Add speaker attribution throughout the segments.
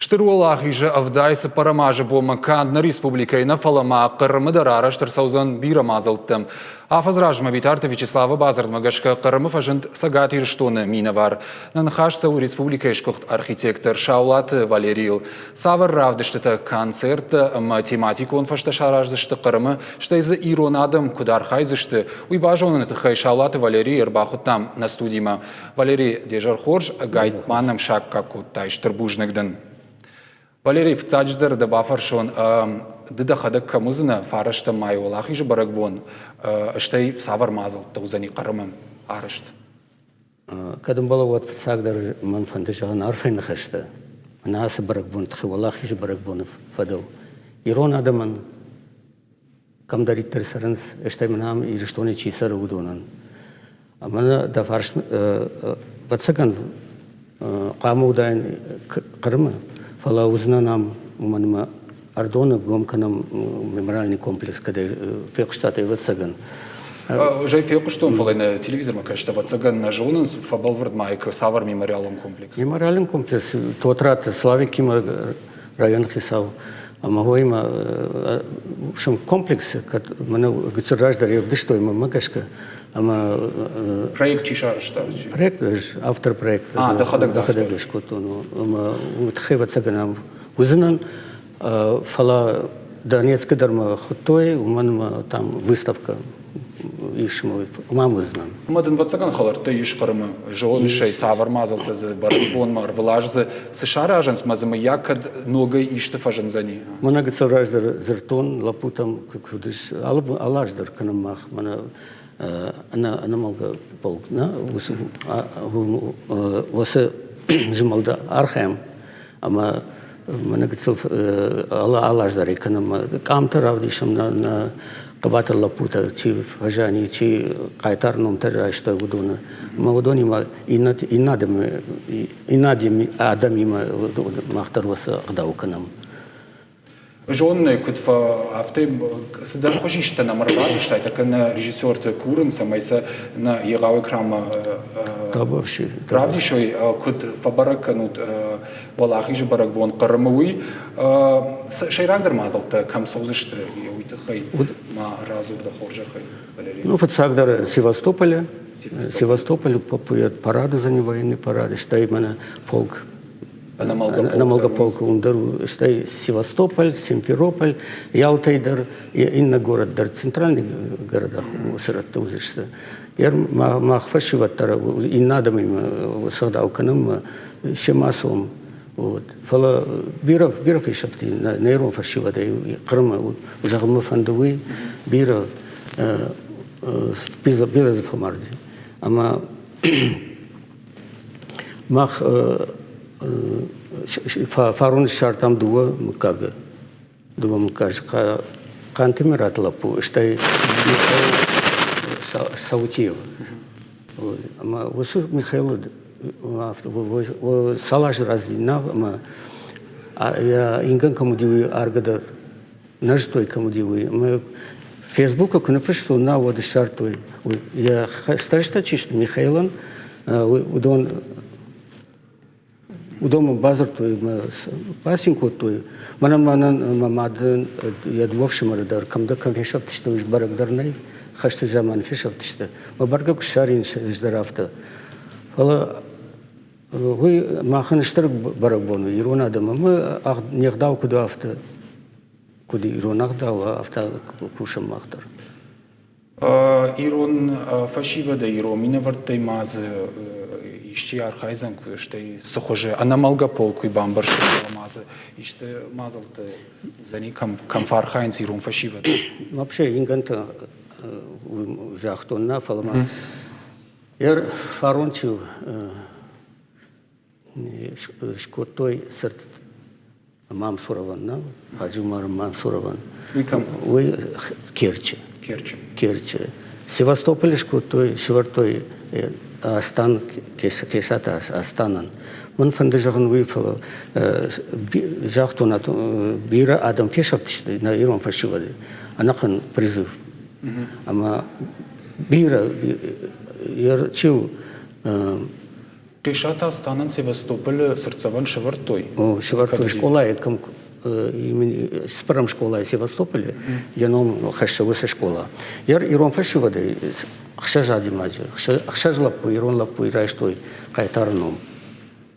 Speaker 1: Стыр Уӕлахизы 74 азы бонмӕ канд нӕ республикӕйы нӕ, фӕлӕ ма Хъырымы дӕр арӕзт ӕрцӕудзӕн бирӕ мадзӕлттӕ. Афӕдз размӕ Битарты Вячеславы бадзырдмӕ гӕсгӕ Хъырымы фӕзынд Цӕгат Ирыстоны минӕвар. Нӕ ныхас цӕуы республикӕйы сгуыхт архитектор Саулаты Валерийыл. Цавӕр равдыстытӕ, концерттӕ ӕмӕ тематикон фӕзтӕ сараздзысты Хъырымы, стӕй дзы ирон адӕм куыд архайдзысты, уый базоныны тыххӕй Саулаты Валерийы ӕрбахуыдтам нӕ студимӕ. Валерий, де зӕр хорз, ӕгайтма нӕм саккаг кодтай, стыр бузныг дын. Валерий, фыццаджыдӕр дӕ бафӕрсон, ды дӕхӕдӕг кӕм уыдзынӕ фарӕстӕм майы Уӕлахизы бӕрӕгбон, стӕй цавӕр мадзӕлттӕ уыдзӕни Хъырымы арӕзт?
Speaker 2: Кӕд ӕмбӕлы, уӕд фыццагдӕр мӕн фӕнды зӕгъын арфӕйы ныхӕстӕ мӕнӕ ацы бӕрӕгбоны тыххӕй, Уӕлахизы бӕрӕгбоны фӕдыл. Ирон адӕмӕн кӕмдӕриддӕр цӕрынц, стӕй мын ам Ирыстоны чи цӕры, уыдонӕн. Ӕмӕ дӕ фарст, ӕвӕццӕгӕн, хъуамӕ уыдаин Хъырымы, фӕлӕ уыдзынӕн ам, уымӕн ӕмӕ Ӕрдоны гом кӕнӕм мемориальный комплекс, кӕдӕй фехъуыстат, ӕвӕццӕгӕн.
Speaker 1: Ӕз ӕй фехъуыстон, фӕлӕ нӕ телевизормӕ кӕсты, ӕвӕццӕгӕн, нӕ зонынц, фӕбӕлвырд ма цавӕр мемориалон комплекс?
Speaker 2: Мемориалон комплекс Тотраты Славикимӕ районы хицау ӕмӕ уыимӕ комплексы, кӕд мӕнӕ гыццыл раздӕр ӕвдыстой мӕнмӕ гӕсгӕ, ӕмӕ
Speaker 1: Проект чи сарӕзта?
Speaker 2: Проект ӕз автор проекта.
Speaker 1: А, дӕхӕдӕг
Speaker 2: дӕхӕдӕг скодтон ӕмӕ уый тыххӕй ӕвӕццӕгӕн ам уыдзынӕн. Фӕлӕ Донецкы дӕр мӕ хуыдтой, уымӕн ӕмӕ там выставка ис мӕм уыдзынӕн.
Speaker 1: Ӕмӕ дын ӕвӕццӕгӕн хӕлӕрттӕ ис Хъырымы. Зоныс ӕй, цавӕр мадзӕлттӕ дзы бӕрӕгбонмӕ ӕрвылаз дзы цы саразынц, мӕ дзы мыййаг кӕд ногӕй исты фӕзындзӕни?
Speaker 2: Мӕнӕ гыццыл раздӕр дзырдтон лӕппутӕм, куыд ис, алы аз дӕр кӕнӕм мах мӕнӕ ӕнӕмӕлгӕ полк, нӕ уыцы уыцы змӕлды архайӕм ӕмӕ мӕнӕ гыццыл алы аз дӕр кӕнӕм къамтӕ равдисӕм нӕ хъӕбатыр лӕппутӕ, чи фӕзиан, чи хъайтар номтӕ райстой, уыдоны. Ӕмӕ уыдонимӕ иннӕ адӕмимӕ мах дӕр уыцы ӕгъдау кӕнӕм.
Speaker 1: Зонын ӕй, куыд афтӕ цыдӕр хуызисттӕ нӕм ӕрбавдыстай, тӕккӕ нӕ режиссерты курын, цӕмӕй сӕ нӕ егъау экранмӕ равдисой, куыд фӕбӕрӕг кӕнут Уӕлахизы бӕрӕгбон Хъырымы, уый. Сӕйрагдӕр мадзӕлттӕ кӕм цӕудзысты, уый тыххӕй ма радзур дӕ хорзӕхӕй, Валерий.
Speaker 2: Ну, фыццагдӕр Севастополе. Севастополе парад уыдзӕни, военный парад, стӕй мӕнӕ полк ӕнӕмӕлгӕ полк уым дӕр у, стӕй Севастополь, Симферополь, Ялтӕй дӕр, иннӕ город дӕр, центральный городах уыцы рӕтты уыдзысты. Мах фӕсивӕд дӕр иннӕ адӕмимӕ сыгъдау кӕнӕм, семӕ цом. Вот. Фӕлӕ бирӕ, бирӕ фесӕфти нӕ ирон фӕсивӕдӕй Хъырымы, зӕгъын мӕ фӕнды уый, бирӕ, бирӕ дзы фӕмарди. Ӕмӕ Мах фарон ссардтам дыууӕ мыггаджы. Дыууӕ мыггаджы Хъантемыраты лӕппу, стӕй Михаил Саутиев. Ӕмӕ уыцы Михаилы цал азы раздӕр нӕ ӕмӕ йӕ ингӕн кӕм уыди, уый аргӕ дӕр нӕ зыдтой, кӕм уыди, уый. Ӕмӕ Фейсбукы куы ныффыстон, нӕ, уӕд ссардтой. Йӕ хӕстӕджытӕ чи сты Михаилӕн, уыдон уыдон мын бадзырдтой ӕмӕ бацин кодтой. Мӕнӕн мӕнӕн мӕ мады йӕ дыууӕ ӕфсымӕры дӕр кӕмдӕр кӕм фесӕфтысты, уый бӕрӕг дӕр нӕй. Хӕсты заман фесӕфтысты. Мӕ бӕргӕ куы ссарин ӕз дӕр афтӕ. Фӕлӕ уый махӕн стыр бӕрӕгбон у ирон адӕм ӕмӕ не гъдау куыд у, афтӕ куыд ирон ӕгъдау, афтӕ кусӕм мах дӕр.
Speaker 1: Ирон фӕсивӕдӕй, ирон минӕвӕрттӕй ма дзы исчи архайдзӕн, стӕй цы хуызы ӕнӕмӕлгӕ полк уый бамбӕрстой, фӕлӕ ма дзы исты мадзӕлттӕ уыдзӕни, кӕм, кӕм фӕархайынц ирон фӕсивӕд?
Speaker 2: Вообще ингӕнтӕ загътон нӕ, фӕлӕ ма фарон чи скодтой цырт Мамсуровӕн, нӕ? Хаджумар Мамсуровӕн.
Speaker 1: Уый кӕм?
Speaker 2: Уый Керчы.
Speaker 1: Керчы.
Speaker 2: Керчы. Севастополы скодтой, сӕвӕрдтой Астан, Кесаты Астанӕн. Мӕн фӕнды зӕгъын уый, фӕлӕ загътон, бирӕ адӕм фесӕфтысты нӕ ирон фӕсивӕды, ӕнӕхъӕн призыв. Ӕмӕ бирӕ, чи у?
Speaker 1: Хъесаты Астанӕн Севастополы цыртдзӕвӕн сӕвӕрдтой?
Speaker 2: О, сӕвӕрдтой скъолайы, кӕм цыппӕрӕм скъолайы Севастополы, йӕ ном хӕссы уыцы скъола. Ирон фӕсивӕдӕй ӕхсӕз адӕймаджы, ӕхсӕз лӕппу, ирон лӕппуйы райстой хъайтары ном.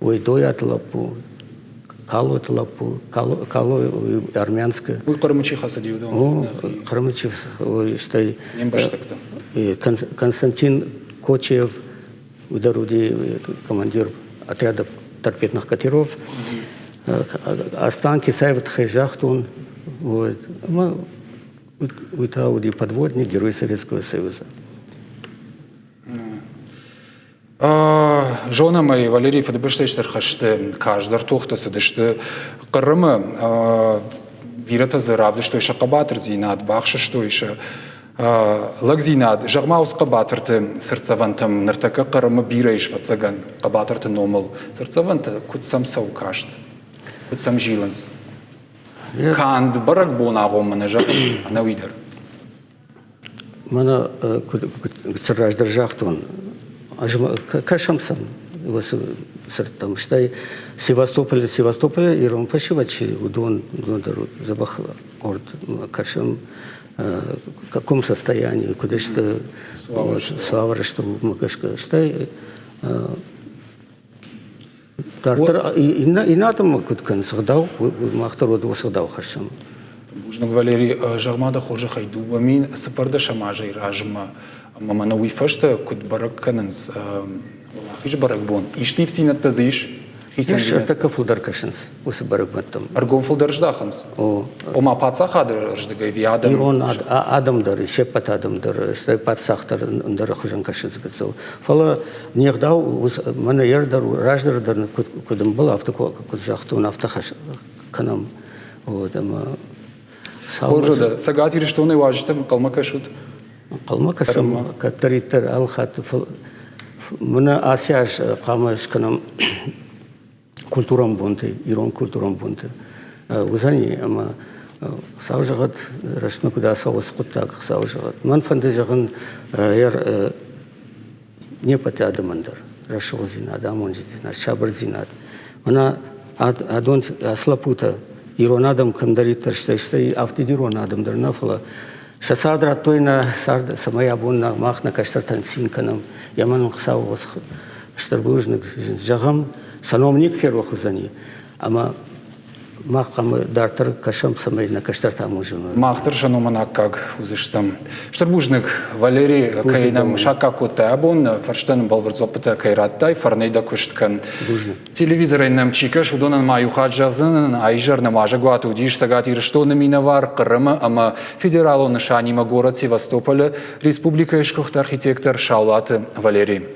Speaker 2: Уый Дойаты лӕппу, Калоты лӕппу, Кало армянскы.
Speaker 1: Уый Хъырымы чи хӕцыди, уыдон?
Speaker 2: О, Хъырымы чи, стӕй
Speaker 1: Не мбӕстӕгтӕ.
Speaker 2: Константин Кочиев, уый дӕр уыди командир отряда торпедных катеров. Астан Кисаевы тыххӕй загътон, вот. Ӕмӕ уый та уыди подводник, герой Советского Союза.
Speaker 1: Зонӕм ӕй, Валерий Фыдыбӕстӕйы Стыр хӕсты карздӕр тохтӕ цыдысты Хъырымы. Бирӕтӕ дзы равдыстой сӕ хъӕбатырдзинад, бахсыстой сӕ лӕгдзинад. Зӕгъ-ма, уыцы хъӕбатырты цыртдзӕвӕнтӕм ныртӕккӕ Хъырымы бирӕ ис, ӕвӕццӕгӕн, хъӕбатырты номыл цыртдзӕвӕнтӕ, куыд сӕм цӕуы каст, куыд сӕм зилынц? Канд бӕрӕгбон агъоммӕ нӕ зӕгъын, ӕнӕуи дӕр.
Speaker 2: Мӕнӕ куыд раздӕр загътон, ӕз кӕсӕм сӕм уыцы сырдтӕм. Стӕй Севастополы, Севастополы ирон фӕсивӕд чи, уыдон, уыдон дӕр дзӕбӕх къорд кӕсӕм, в каком состоянии, куыд сты, цавӕр сты, уымӕ гӕсгӕ. Стӕй Дарддӕр иннӕ адӕммӕ куыд кӕнынц ӕгъдау, мах дӕр уӕд уыцы ӕгъдау хӕссӕм.
Speaker 1: Бузныг, Валери. Зӕгъ-ма дӕ хорзӕхӕй, 2014 азӕй размӕ ӕмӕ мӕнӕ уый фӕстӕ куыд бӕрӕг кӕнынц Уӕлахизы бӕрӕгбон? Исты ивддзинӕдтӕ дзы ис?
Speaker 2: Ис, ӕртӕккӕ фылдӕр кӕсынц уыцы бӕрӕгбӕттӕм.
Speaker 1: Ӕргом фылдӕр здахынц?
Speaker 2: О.
Speaker 1: Ома паддзахады рдыгӕй ӕви адӕм?
Speaker 2: Ирон адӕм дӕр, се ппӕт адӕм дӕр, стӕй паддзах дӕр ӕндӕр хуызӕн кӕсынц гыццыл. Фӕлӕ Не гъдау мӕнӕ ер дӕр раздӕр дӕр куыд ӕмбӕлы, афтӕ куыд загътон, афтӕ кӕнӕм. Вот, ӕмӕ
Speaker 1: Хорз, Цӕгат Ирыстонӕй уазджытӕм ӕнхъӕлмӕ кӕсут?
Speaker 2: Ӕнхъӕлмӕ кӕсӕм кӕддӕриддӕр алхатт. Мӕнӕ ацы аз хъуамӕ скӕнӕм культурон бонты, ирон культурон бонты уыдзӕни ӕмӕ Хуыцау зӕгъӕд, рӕстмӕ куыд ацӕуы уыцы хъуыддаг, Хуыцау зӕгъӕд. Мӕн фӕнды зӕгъын, не ппӕт адӕмӕн дӕр рӕсугъддзинад, амонддзинад, сабырдзинад. Мӕнӕ адон ацы лӕппутӕ ирон адӕм кӕмдӕриддӕр стӕй, стӕй афтид ирон адӕм дӕр нӕ, фӕлӕ сӕ цард радтой нӕ цард, цӕмӕй абон мах нӕ кӕстӕртӕн цин кӕнӕм. Йӕ мӕн Хуыцау стыр бузныг зӕгъӕм, сӕ ном никуы ферох уыдзӕни. Ӕмӕ мах хъуамӕ дарддӕр кӕсӕм, цӕмӕй нӕ кӕстӕртӕ амондджын
Speaker 1: Мах дӕр сӕ номӕн аккаг уыдзыстӕм. Стыр бузныг, Валери, кӕй нӕм саккаг кодтай абон, фӕрстӕн бӕлвырд дзуаппытӕ кӕй радтай, фӕрнӕй дӕ куыст кӕн.
Speaker 2: Бузныг.
Speaker 1: Телевизорӕй нӕм чи кӕсы, уыдонӕн ма иу хатт зӕгъдзынӕн, а изӕр нӕм уазӕгуаты уыдис Цӕгат Ирыстоны минӕвар Хъырымы ӕмӕ федералон нысанимӕ горӕт Севастополы республикӕйы сгуыхт архитектор Саулаты Валери.